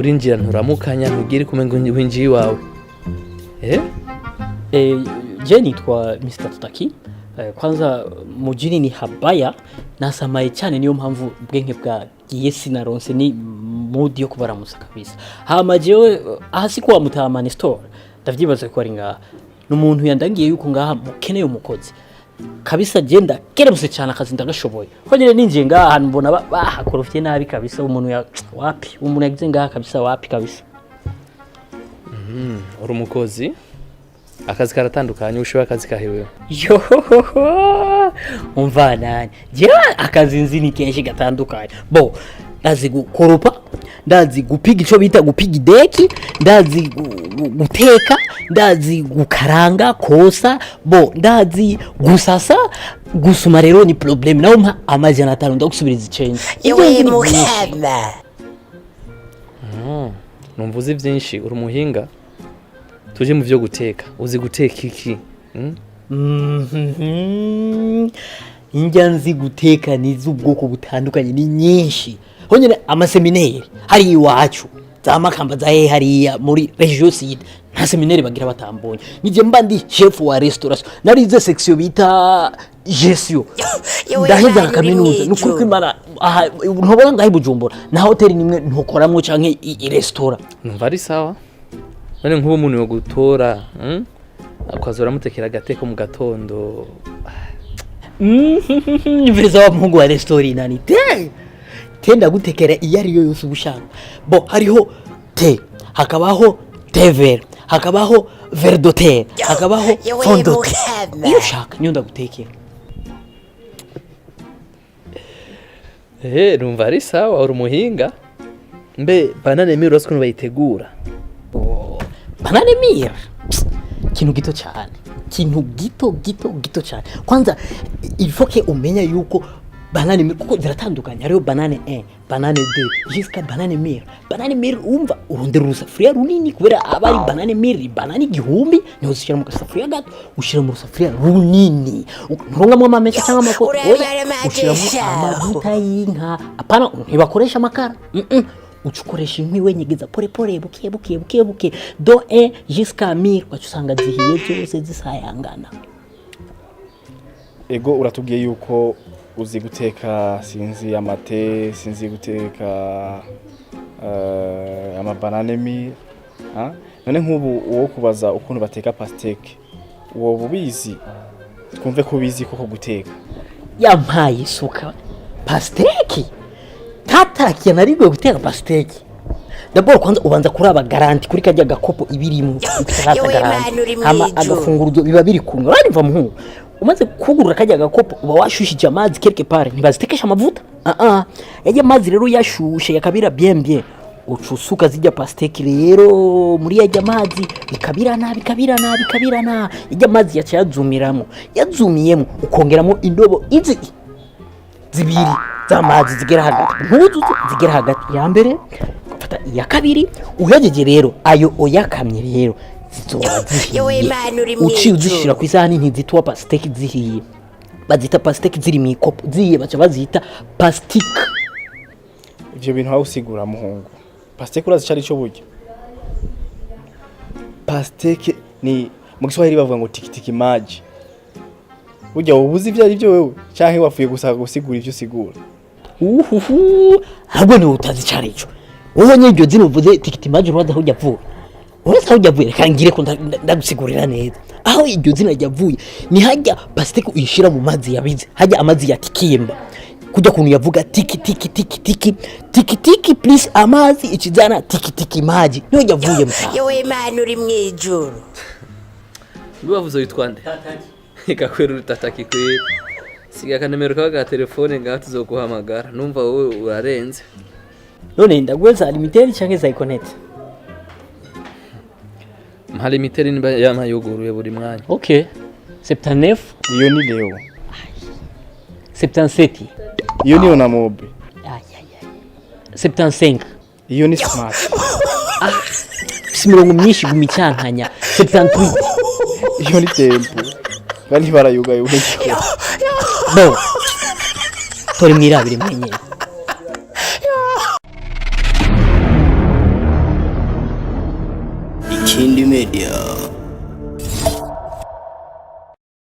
Urinjira nturamukanya, ntugire kumengo winjiye iwawe. Eh? Je nitwa Mr. Tutaki. Kwanza mujini ni habaya, nasamaye cyane, niyo mpamvu ubwenge bwagiye, sinaronse ni mood yo kubaramusa kabisa. Hama jewe aha si kwa Mutama store, ndavyibaza ko ari ngaha. Ni umuntu yandangiye yuko ngaha mukeneye umukozi kabisa. Je ndakerebuse cyane, akazi ndagashoboye, ko nyine ninjiye ngaha ahantu mbona bahakorofye nabi kabisa. Umuntu ya wapi, umuntu yagize ngaha kabisa, wapi kabisa. Uri umukozi? Akazi karatandukanye, ushoboye akazi kahewewe? Yohohoho, umva nani, jewe akazi nzi ni kenshi gatandukanye. Bo ndazi gukoropa, ndazi gupiga ico bita gupiga ideki, ndazi guteka, ndazi gukaranga, kosa, bo ndazi gusasa. Gusuma rero ni problème, nawe mpa 500 ndagusubiriza icenda. Yewe Ibyo nzi ni byinshi. Mukama. Numva uzi byinshi, uri umuhinga. Tuje mu vyo guteka, uzi guteka iki? Mm? Indya nzi guteka ni iz'ubwoko butandukanye, ni nyinshi. Honyine ama séminaire hariya iwacu za Makamba, za hehe hariya muri région sud, nta séminaire bagira batambonye. Nije mba ndi chef wa restauration, narize section bita gestion. Yewe Ndaheza Mana na kaminuza. uri Ni ukuri mw'ijuru. kw'Imana, aha ntubona ngaho i Bujumbura nta hoteli nimwe ntukoramwo canke i restaurant. Numva ari sawa. None nk'ubu umuntu yo gutora, Ukaza uramutekera agateko mu gatondo. Nyumviriza wa muhungu wa restaurant, nani te te, ndagutekera iyo ariyo yose uba ushaka. Bo hariho thé, hakabaho thé vert, hakabaho vert de terre, hakabaho Yewe fond de thé. Mukama. Iyo ushaka niyo ndagutekera. Eh, numva ari sawa, uri umuhinga. Mbe banane meal, urazi ukuntu bayitegura? Banane meal, ikintu gito cyane, ikintu gito gito gito cyane. Kwanza il faut que umenya yuko banane meal, kuko ziratandukanye, hariho banane 1, banane 2, jusqu'à banane meal. Banane meal, umva, urondera urusafuriya runini, kubera aba ari banane meal, banane 1000 niho zishyira mu gasafuriya gato. Ushyira mu rusafuriya runini, nturungamwo amamesa cyangwa amakoko, oya. Urabara. Ushyiramo Majesha. amavuta y'inka, apana, ntibakoresha amakara. Uca ukoresha inkwi, wenyegeza pole pole, buke buke buke buke, do 1 jusqu'à 1000, ugaca usanga zihiye zose zisayangana. Ego, uratubwiye yuko uzi guteka, sinzi ama thé, sinzi guteka ama banane meal, ha? None nk'ubu uwo kubaza ukuntu bateka pastèque, woba ubizi? Twumve ko ubizi koko guteka. Yampaye isuka, pastèque tatakiye, narigwe guteka pastèque. D'abord kwanza ubanza kuraba garantie kuri kajya gakopo ibirimo itarata. Yewe Garantie. Mana uri Hama mw'ijuru. agafunguruzo biba biri kumwe. Urumva muhungu, umaze kugurura kajya gakopo, uba washushije amazi quelque part, ntibazitekesha amavuta. Ah ah, yajya amazi rero yashushe yakabira bien bien, uca usuka zijya pastèque rero muri yajya amazi, bikabirana, bikabirana, bikabirana. Yajya amazi yaca yazumiramo, yazumiyemo ukongeramo indobo izi zibiri z'amazi zigera hagati, ntuzuze, zigera hagati ya mbere, ugafata iya kabiri. Uhejeje rero ayo oyakamye rero zizoba Yewe zihiye. Mana uri Uciye mw'ijuru. uzishira ku isahani, ntizitwa pastèque zihiye, bazita pastèque ziri mu ikopo. Zihiye baca bazita pastike. Ivyo bintu aho usigura, muhungu, pastèque urazi ico ari cyo? Burya pastèque ni mu Kiswahili bavuga ngo tikitiki maji. Burya wowe uzi ivyo ari byo wewe, canke wapfuye gusa gusigura ivyo usigura? Uhuhu, ahubwo niwe utazi ico arico wowe nyine. Iryo zina uvuze tikiti maji, urazi aho ryavuye? Urazi aho ryavuye? Reka ngire ko ndagusigurira neza aho iryo zina ryavuye. Ni hajya pastèque uyishira mu mazi yabize, hajya amazi yatikimba, kujya kuntu yavuga tiki tiki tiki tiki tiki tiki plus amazi ikizana tiki tiki maji, niho ryavuye mutaha. Yewe Mana uri mw'ijuru. Mbe wavuze witwa nde? Reka kwera, urutataki kwera. Siga akanomero kawe ka telefone ngaho, tuzoguhamagara. Numva wowe urarenze. None ndaguhe za Lumitel canke za Econet? Mpa Lumitel, niba yamayuguruye buri mwanya. Okay, 79. Iyo ni Leo. 77. Iyo ni Onamobe. Ay, ay, ay. 75. Iyo ni Smart. Si imirongo myinshi guma icyankanya. 78. Iyo ni Tempo, bari barayugaye ubuhekera. Bo tori mwirabire mwenyene.